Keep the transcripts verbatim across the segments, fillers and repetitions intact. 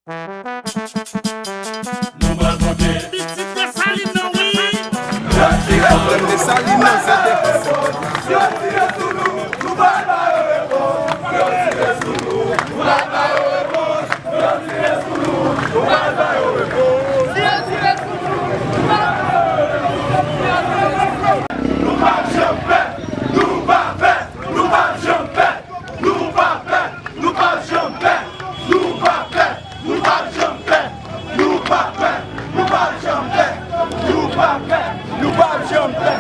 Nou pral monte. Pitit Desalin nan, wi. Pitit Desalin nan, se defanse. Nou p ap janm pè, nou p ap janm pè, nou p ap janm pè, nou p ap janm pè, nou p ap pè, nou p ap janm pè, nou p ap pè, nou p ap janm pè, nou p ap pè, nou p ap janm pè.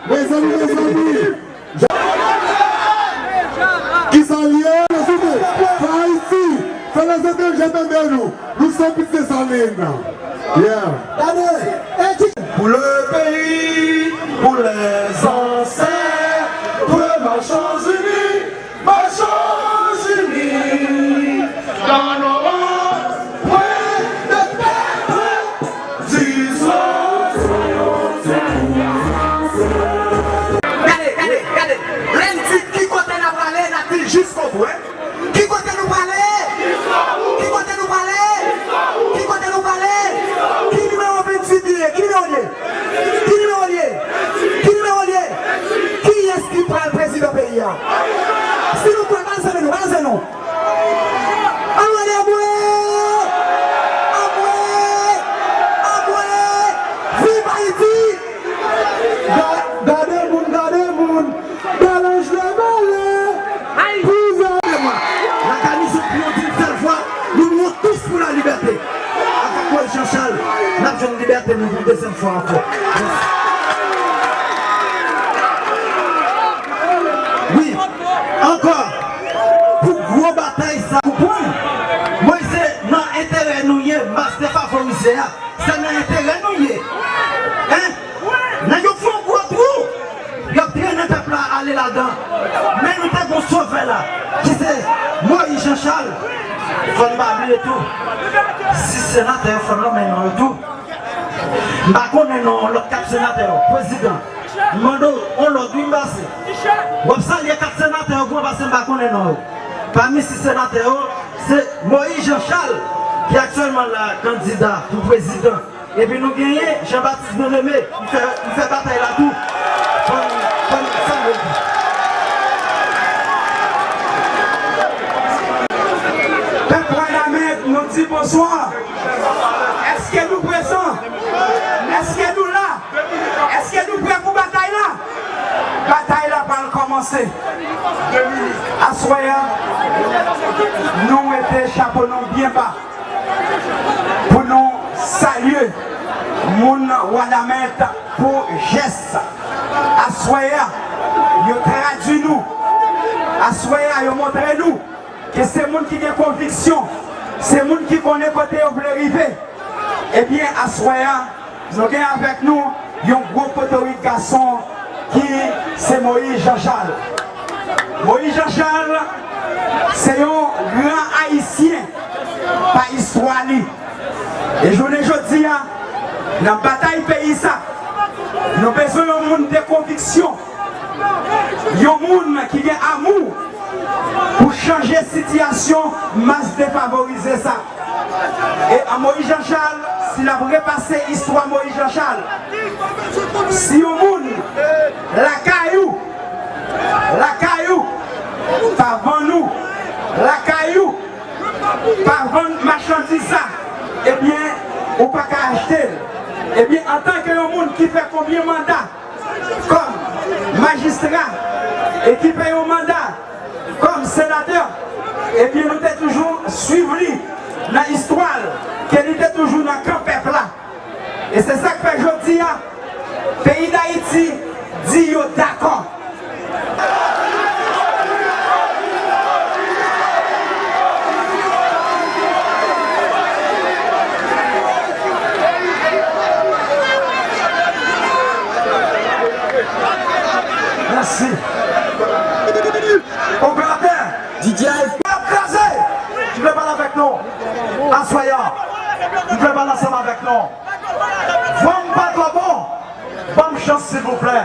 Mezanmi, mezanmi. Kisa l ye? Fè Ayiti, fè Lèzetanje tande nou. Nou se pitit Desalin. Yeah. Gade, e ti Pour le pays, pour les ancêtres, marchons unis, marchons unis, dans nos rangs, point de perte, disons, soyons unis. Gade, gade, gade. Lè n di ki kote n ap prale, n ap di l jiskobou, hein. Ki kote nou prale? Ki kote nou prale? Ki kote nou prale? Ki nimewo Venntuit li ye? Ki nimewo l ye? Ki nimewo l ye? Ki nimewo l ye? Kiyès ki pral prezidan peyi a? Si nou kwè, balanse men nou, balanse nou. Ann rele anmwe! Anmwe! Anmwe! Viv Ayiti! Ga-, gade moun, gade moun! Balanse le bale! Ay! Pouza! Lakay nou sot pou yon sèl fwa, nou, nou tous pour la liberté. Avèk Moïse Jean Charles, n ap jwenn libète nou pou dezyèm fwa ankò. Wi, ankò, pou gwo batay sa, konprann, mwen se nan enterè nou ye, mas defavorize a, se nan enterè nou ye. Hein? Nèg yo fè yon gwo twou, y ap trennen pèp la ale ladan. Men nou te gon sovè la, ki se Moïse Jean Charles. Fò n pa bliye tou, sis senatè yo, fò n nonmen non yo tou. M pa konnen non lòt kat senatè yo, prezidan. M mande w, on lòd wi m pase. W ap salye kat senatè yo pou w pase. M pa konnen non yo. Pami sis senatè yo, se Moïse Jean Charles ki aktyèlman la kandida pou prezidan. Epi nou genyen Jean Baptiste Bien-Aimé, m fè, m fè batay la tou. Ban m, ban m salye l tou. Pèp Wanament, nou di bonswa. Èske nou prezan? Èske nou la? Èske nou prè pou batay la? Batay la pral kòmanse. Aswè a, nou mete chapo nou byen ba pou nou salye moun Wanament pou jès. Aswè a, yo tradui nou. Aswè a, yo montre nou ke se moun ki gen konviksyon, se moun ki konnen kote yo vle rive. Ebyen, aswè a, nou gen avèk nou yon gwo potorik gason ki se Moïse Jean Charles. Moïse Jean Charles se yon gran Ayisyen pa istwa li. E jounen jodi a, nan batay peyi sa, nou bezwen yon moun de konviksyon, yon moun ki gen amou pou chanje sitiyasyon mas defavorize sa. E an Moïse Jean Charles, si n ap repase istwa Moïse Jean Charles, si yon moun lakay ou, lakay ou, pa vann ou, lakay ou, pa vann machandiz sa, ebyen, ou pa ka achte l. Ebyen, antanke yon moun ki fè konbyen manda kòm majistra e ki fè yon manda kòm senatè, ebyen, nou te toujou swiv li nan istwa l, ke li te toujou nan kan pèp la. E se sa k fè jodi a, peyi Dayiti di yo dakò. Mèsi. Operatè, DJ Ice. Ap kraze. Ki vle pale avèk nou aswè a? Ki vle pale ansanm avèk nou? Vwa m pa twò bon. Ban m chans, silvouplè,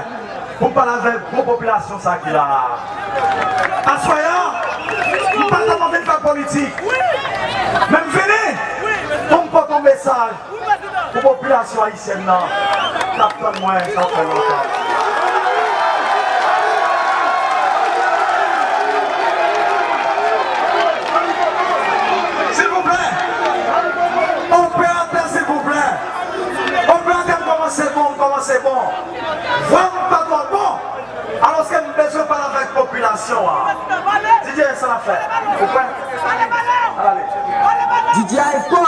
pou m pale avèk gwo popilasyon sa ki la a. Aswè a, m pa t ap anvi fè politik. Men m vini pou m pote yon mesaj pou popilasyon ayisyèn nan k ap tann mwen, sa fè lontan. Silvouplè, operatè, silvouplè. Operatè, m kòmanse bon, m kòmanse bon. Vwa m pa twò bon. Alòske m bezwen pale avèk popilasyon an. DJ, sa n ap fè? Ou prè? Ann ale. DJ Ice Paul.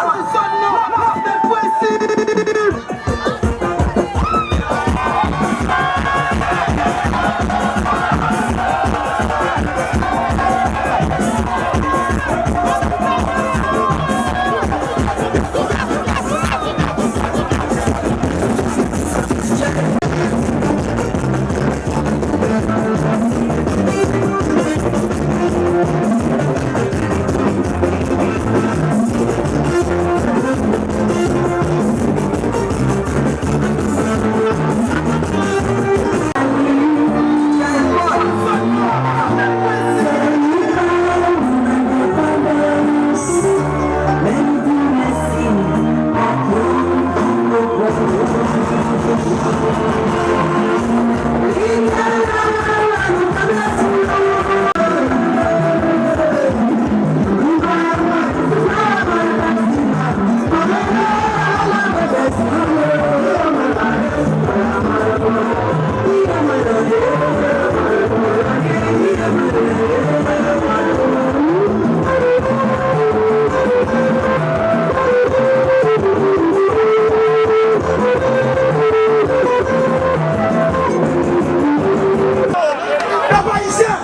Pèp ayisyen,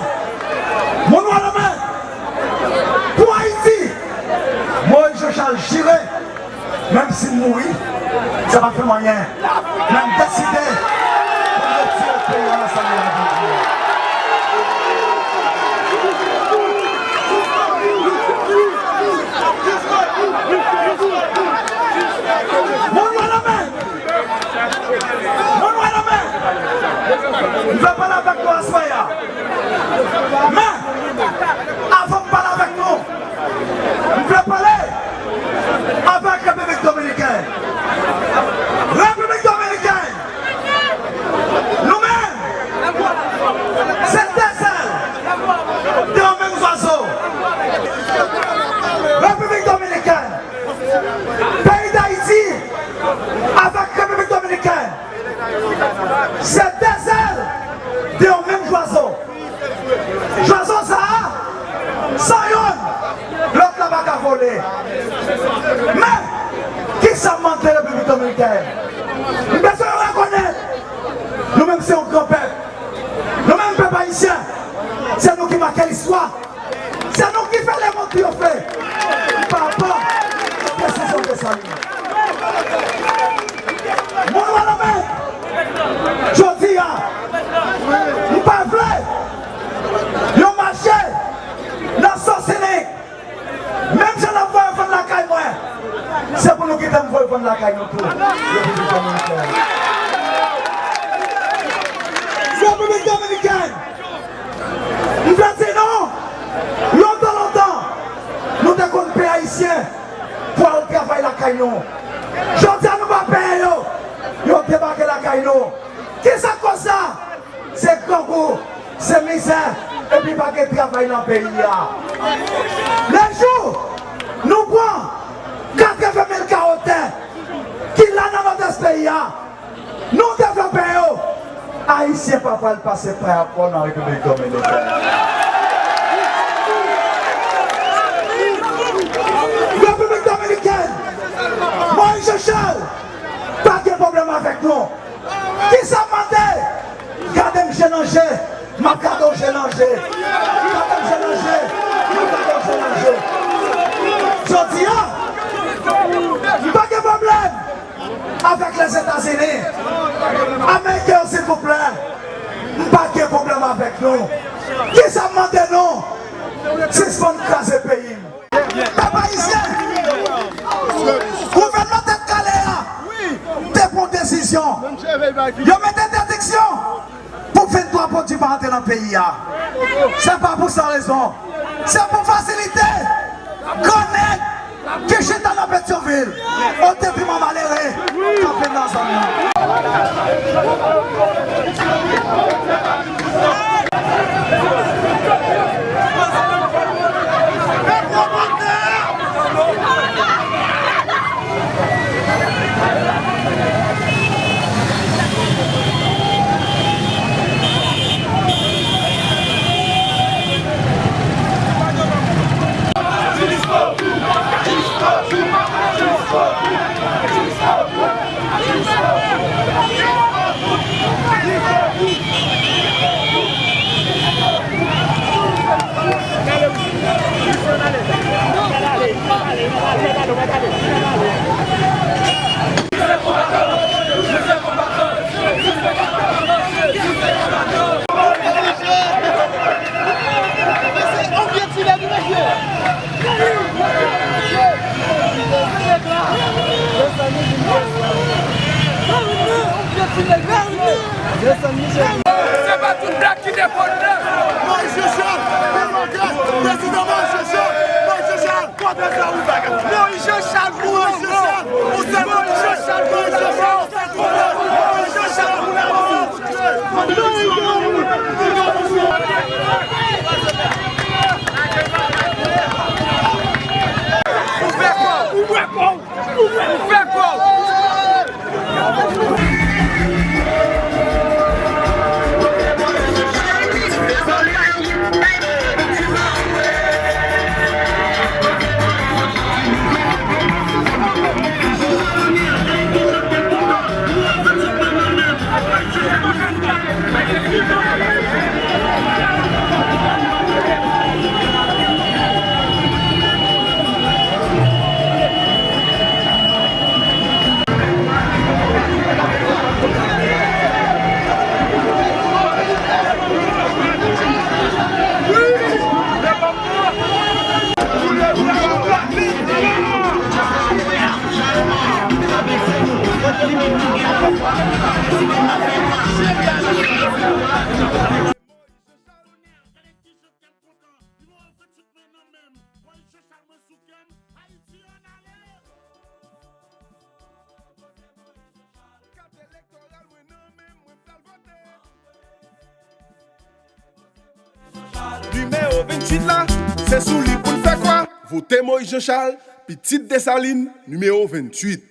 moun Wanament, pou Ayiti, Moïse Jean Charles jire. Menm si m mouri, sa pa fè m anyen. Men m deside pou m retire peyi a nan sa li ye jodi a. Moun Wanament! Moun Wanament! M fè pale avèk nou aswè a. Men, Men, kisa m mande Repiblik Dominikèn? M bezwen yo rekonèt, nou menm se yon gran pèp. Nou menm pèp ayisyen, se nou ki make listwa. Se nou ki fè lemonn triyonfe. M pa pè desizyon Desalin. Moun Wanament, jodi a, m pa vle yo mache nan sans inik. Menm jan n ap voye vann lakay mwen, se pou nou kite m voye vann lakay nou tou. Repiblik Dominikèn. Repiblik Dominikèn. M vle di nou, lontan, lontan, nou te konn peye Ayisyen pou al travay lakay nou. Jodi a, nou pa peye yo, yo debake lakay nou. Kisa k koz sa? Se grangou, se mizè, epi pa gen travay nan peyi a. Lejou nou pran katreven mil kawo tè ki la nan nòdès peyi a, nou devlope yo, Ayisyen pa pral pase pay ankò nan Repiblik Dominikèn. Repiblik Dominikèn, Moïse Jean Charles pa gen pwoblèm avèk nou. Kisa m mande? Gade m je nan je, m ap gade w je nan je. Gade m je nan je, m ap gade w je nan je. Jodi a, m pa gen pwoblèm avèk Lèzetazini. Ameriken yo, silvouplè, m pa gen pwoblèm avèk nou. Kisa m mande nou? Sispann kraze peyi m. Pèp ayisyen, gouvènman Tèt Kale a te pran desizyon. Yo mete entèdiksyon pou venntwa pwodui pa antre nan peyi a. Se pa pou san rezon. Se pou fasilite gran nèg ki chita nan Petyonvil, o detriman malere k ap viv nan zòn nan. Se pa tout blag ki defann nèg. Moïse Jean Charles, demokrat, prezidan Moïse Jean Charles, Moïse Jean Charles. Moïse Jean Charles, Moïse Jean Charles, Moïse Jean Charles, Moïse Jean Charles. Kat elektoral mwen nan men m, mwen pral vote. Nimewo venntuit la, se sou li pou n fè kwa. Vote Moïse Jean Charles, pitit Desalin, nimewo venntuit.